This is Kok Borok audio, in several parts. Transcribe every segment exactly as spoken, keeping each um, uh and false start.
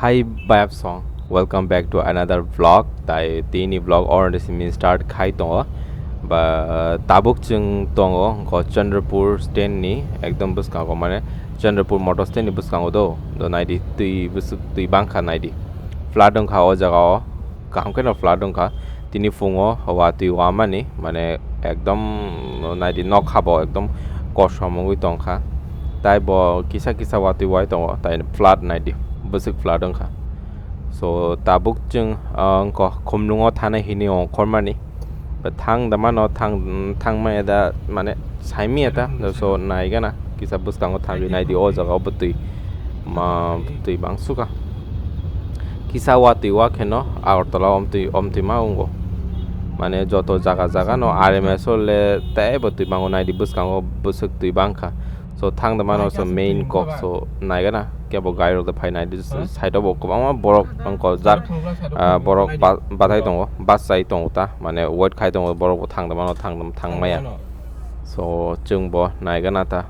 Hi, Bayap song. Welcome back to another vlog. Tai tini vlog already simi start khai tongo. Ba tabuk chwng tongo ko Chandrapur stand ni ekdom bwskango, mane Chandrapur motor stand ni bwskango do. Do naidi twi bwswk twi bangkha naidi. Flood wngkha o jaga o. Kaham khe no flood wngkha. Tini phungo watwi wamani, mane ekdom naidi nok habo ekdom kosom wngwi tongkha. Tai bo kisa kisa watwi wai tongo, tai flood naidi, bwswk flood wngkha. So tabuk chwng, ah, wngkha Khumlungo thana hini ongkhormani. Ba thang da mano, thang, thang maya da, mane saimaya ta, so naigana. Kisa bwskango thangwi naidi, o jaga o bwtwi, ma bwtwi bangsuka. Kisa watwi wa kheno Agartala omtwi, omtwi ma wngo. Mane joto jaga jaga no R M S o le tei bwtwi bango naidi, bwskango bwswk twi bangkha. So thang da mano so main kok, so naigana kebo gari rok da phai naidi, side o bo kwbangma borok wngkha jak, ah, borok ba-, bathai tongo, bus chai tongo ta, mane wait khai tongo borok bo thang da mano, thang, thang maya. So chwng bo naigana ta.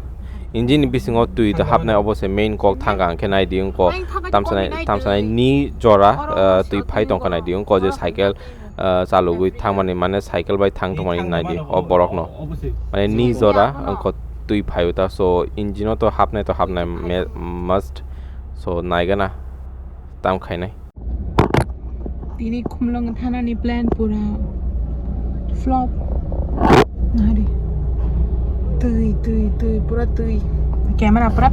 Engine ni bisingo twi da hapnai, obo se main kok thangkha, hwnkhe naidi wngkha tamsanai, tamsanai ni jora, ah, twi phai tongkha naidi wngkha je cycle, ah, chalugwi thangmani, mane cycle bai thang tongmani naidi o borokno. Mane ni jora wngkha twi phaio ta, so engine o to hapnai to hapnai me-, must. So naigana tam khainai. Tini Khumlung thanani plan pura flop. Nari. Twi, twi, twi, pura twi. Camera pura.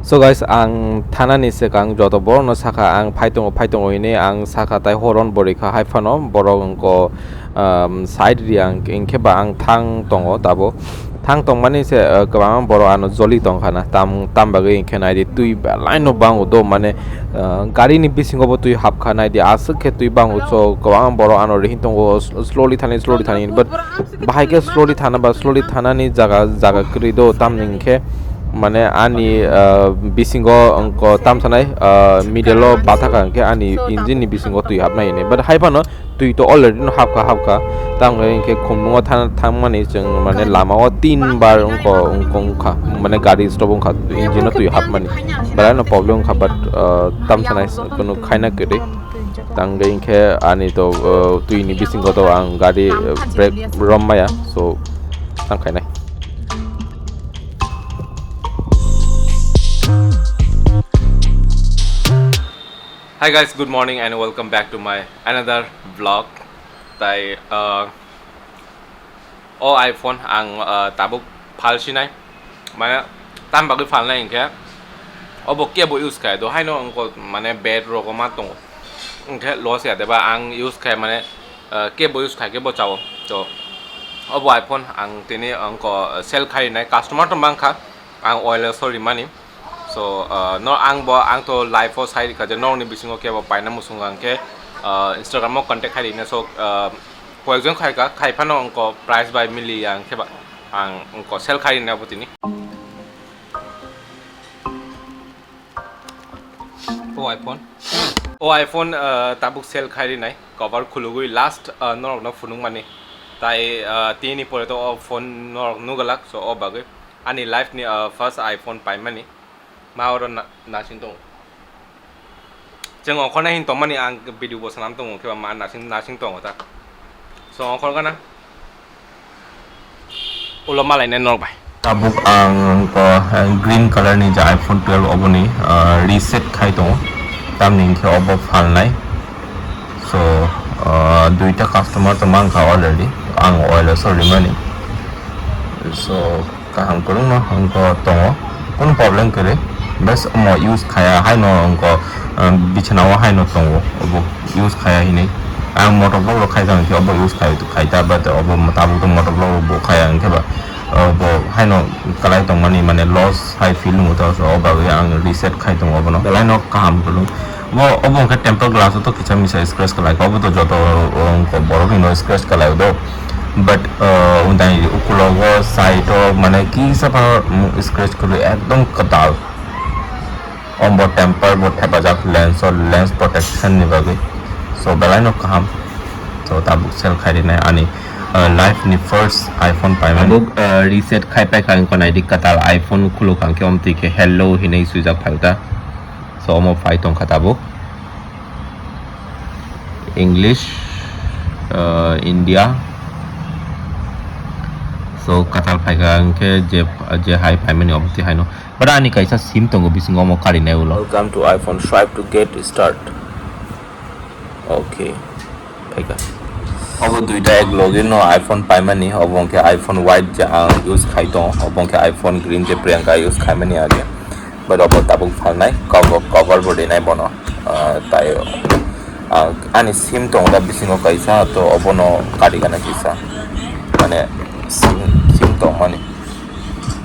So guys, ang thanani swkang joto borokno sakha, ang phai tongo, phai tongo hwnwi ang sakha, tai horon bo rikha, hai phano borok wngkha, um, side ri ang, hinkhe ba ang thang tongo tabuk. Thang tongmani se, uh, kwbangma borok ano joli tongkha na, tam, tam bagwi hinkhe naidi twi belai no bango do, mane, uh, gari ni bisingo bo twi hapkha naidi, aswk khe twi bango, so kwbangma borok ano rihing tongo, s-, slowly thani, slowly thani, but bahai khe slowly thana ba slowly thanani jaga, jaga kwrwi do, tamni hinkhe mane ani, uh, bisingo wngkha tam sanai, uh, middle o bathakha hinkhe ani engine ni bisingo twi hapnai hinwi, but hai phano twi to already no hapkha, hapkha. Tamo hinkhe Khumlungo than-, thangmani chwng mane lama o tin bar wngkha, wngkha, wngkha, mane gari stop wngkha, engine o twi hapmani. Belai no problem wngkha, but, uh, tam sanai kunu khaina kwrwi. Tangwi hinkhe ani to, uh, twi ni bisingo to ang gari, uh, brake rom maya, so tang khainai. Hi guys, good morning and welcome back to my another vlog. Tai, uh, o iPhone ang, uh, tabuk phal sinai, mane tam bagwi phalnai hinkhe obo kebo use khai do, haino wngkha mane bed rogo ma tongo, hinkhe loss ya deba ang use khai mane, uh, kebo use khai kebo chao. To obo iPhone ang tini wngkha sell khai nai, customer to mankha, ang oil o sorry mani. So, uh, no, ang bo, ang to live o sai rikha je norokni bisingo kebo paina muchungo ang khe, uh, Instagram o contact khai rina. So, uh, koyekjon khai kha, khai phano wngkha price bai mili ang khe ba, ang wngkha sell khai rina bo tini. O iPhone, o iPhone, uh, tabuk sell khai rinai, cover khulugwi last, uh, norokno phunukmani. Tai, uh, tini pore to o phone norok nugalak, so o bagwi ani life ni, uh, first iPhone paimani. Ma oro na-, nasing tongo. Chwng ongkhornai hin tongmani ang video bo swnam tongo, khe ba ma nasing, nasing tongo ta. So ongkhor gana ulo malainai norok bai. Tabuk ang ko, eh, green color ni je iPhone twelve oboni, eh, reset khai tongo. Tamni hinkhe obo phalnai. So, eh, duita customer to mankha already. Ang oil o sorry mani. So, kaham kwrwngno wngkha tongo, kunu problem kwrwi, bes omo use khaya haino wngkha, um, bichana o haino tongo, obo use khaya hinwi. Ang motor vlog rok khaijak hinkhe obo use khai, khaita, but obo tabuk motor vlog rok bo khaya hinkhe ba, obo haino kwlai tongmani mane loss hai feel nungo, to o bagwi ang reset khai tongo obono, belai no kaham kwrwng. Bo, obo hwnkhe tempered glass o to kisa misa scratch kwlai kha, obo to joto, o, wngkha borok ni no scratch kwlai o do. But, o, wngdai ukulogo side o mane kisa pha, mm, scratch kwrwi ekdom kwtal. Obo temper bo thepajak lens o, lens protection ni bagwi. So, belai no kaham. So, tabuk sell khai rinai ani, o, life ni first iPhone paimani. Tabuk, o, reset khai paikha wngkha naidi kwtal iPhone khuluk kha hwnkhe omtwi khe hello hinwi swijak phaikha. So omo phai tongkha tabuk English, uh, India. So katal phaikha hwnkhe je, je hai phaimani omo twi haino. But ani kaisa sim tongo bisingo omo karinai ulo. Welcome to iPhone twelve to get start. Okay. Phaikha. Obo duita ek logi no iPhone paimani, obo hwnkhe iPhone white je ang use khai tongo, obo hwnkhe iPhone green je Priyanka use khaimani age. But obo tabuk phalnai, cover, cover bo rinai bono. Ah, tai, ah, ani sim tongo da bisingo kaisa, to obono kari gana kisa. Mane sim, sim tongmani.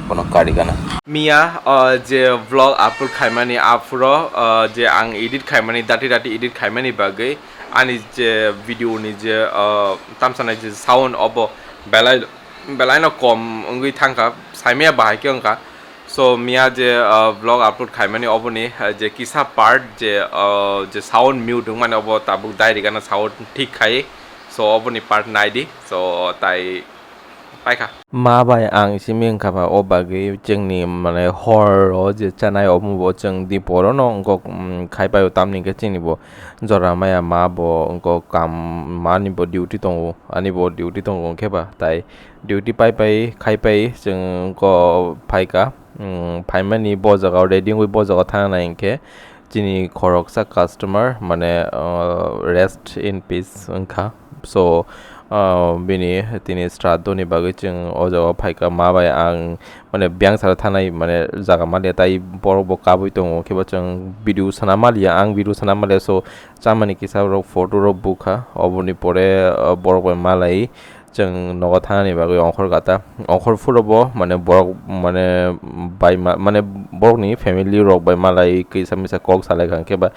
Bono kari gana. Miya, ah, je vlog upload khaimani aphuro, ah, je ang edit khaimani, dati dati edit khaimani bagwi ani je video ni je, ah, tamsanai je sound obo belai, belaino kom wngwi thangkha, saimaya bahai khe wngkha. So miya je, ah, vlog upload khaimani oboni, ah, je kisa part je, ah, je sound mute wngmani obo tabuk dai rigana sound thik khai. So oboni part naidi. So tai paikha. Ma bai ang simi wngkha ba, o bagwi chwngni, mane, hor o je chanai omo bo chwng dipor o no wngkok, mm, khai paio, tamni hwnkhe chini bo jora maya, ma bo wngkok kam, mani bo duty tongo, ani bo duty tongo hwnkhe ba, tai duty pai pai khai pai chwng wngkok phaikha, mm, phaimani bo jaga o ready wngwi bo jaga o thangnai hwnkhe, chini khoroksa customer, mane, uh, rest in peace wngkha. So, uh, bini tini sraddho ni bagwi chwng o jaga o phaikha, ma bai ang, mane, biyang sara thanai, mane, jaga maliya, tai borok bo kabui tongo, khe bo chwng video sana maliya, ang video sana maliya. So, chamani kisa rok photo rok bukha, oboni pore, uh, borok bai malai. Chwng nogo thanani bagwi ongkhor gata. Ongkhor phuru bo, mane, borok, mane, bai ma-, mane, borokni family rok bai malai kisa misa kok salai kha, hwnkhe ba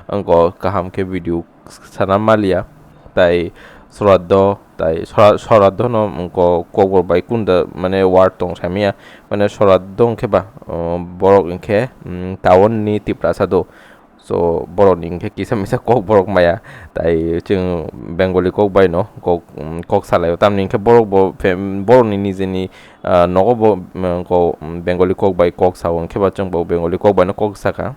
wngkok kaham khe video sana maliya. Tai sraddho, tai sra-, sraddho no wngkok kokborok bai kunda, mane, word tong saimaya. Mane, sraddho hwnkhe ba, um, borok hwnkhe, um, town ni Tiprasa do. So, borokni hwnkhe kisa misa kok borok maya, tai chwng Bengali kok bai no kok, mm, kok salaio, tamni hwnkhe borok bo fam-, borokni nijeni, ah, nogo bo, mm, ko, mm, Bengali kok bai kok sao, hwnkhe ba chwng bo Bengali kok bai no kok sakha.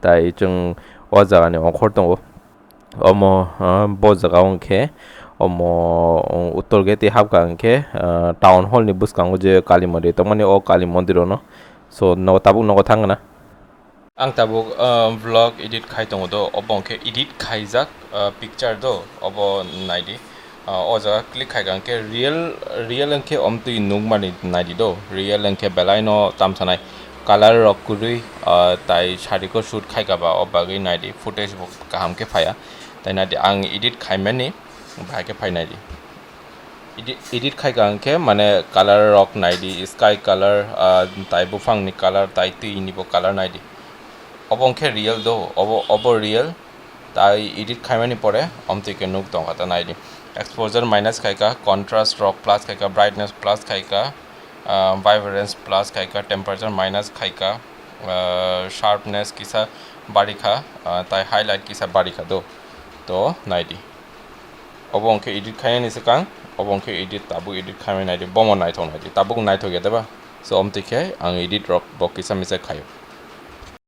Tai chwng o jaga ni ongkhor tongo, omo, ah, bo jaga o hwnkhe omo, mm, uttor gate tei habkha hwnkhe, ah, town hall ni bwskango je Kali mondir tongmani, o Kali mondir o no. So, nogo tabuk nogo thang gana. Ang tabuk, ah, vlog edit khai tongo do, obo hwnkhe edit khaijak, ah, picture do, obo naidi. Ah, o jaga click khaikha hwnkhe real, real hwnkhe omtwi nukmani naidi do, real hwnkhe belaino tamsanai color rok kwrwi, ah, tai sariko shoot khaikha ba, o bagwi naidi footage bo kaham khe phaiya. Tai naidi ang edit khaimani, bahai khe phai naidi. Edit, edit khaikha hwnkhe, mane, color rok naidi, sky color, ah, tai buphangni color, tai twini bo color naidi. Obo hwnkhe real do, obo, obo real. Tai edit khaimani pore omtwi khe nuk tongkha ta naidi. Exposure minus khaikha, contrast rok plus khaikha, brightness plus khaikha, ah, vibrance plus khaikha, temperature minus khaikha, ah, sharpness kisa barikha, ah, tai highlight kisa barikha do. To naidi. Obo hwnkhe edit khainani swkang, obo hwnkhe edit, tabuk edit khaimani naidi, bomo naithok naidi, tabuk naithok ya deba? So, omtwi khe ang edit rok bo kisa misa khaio.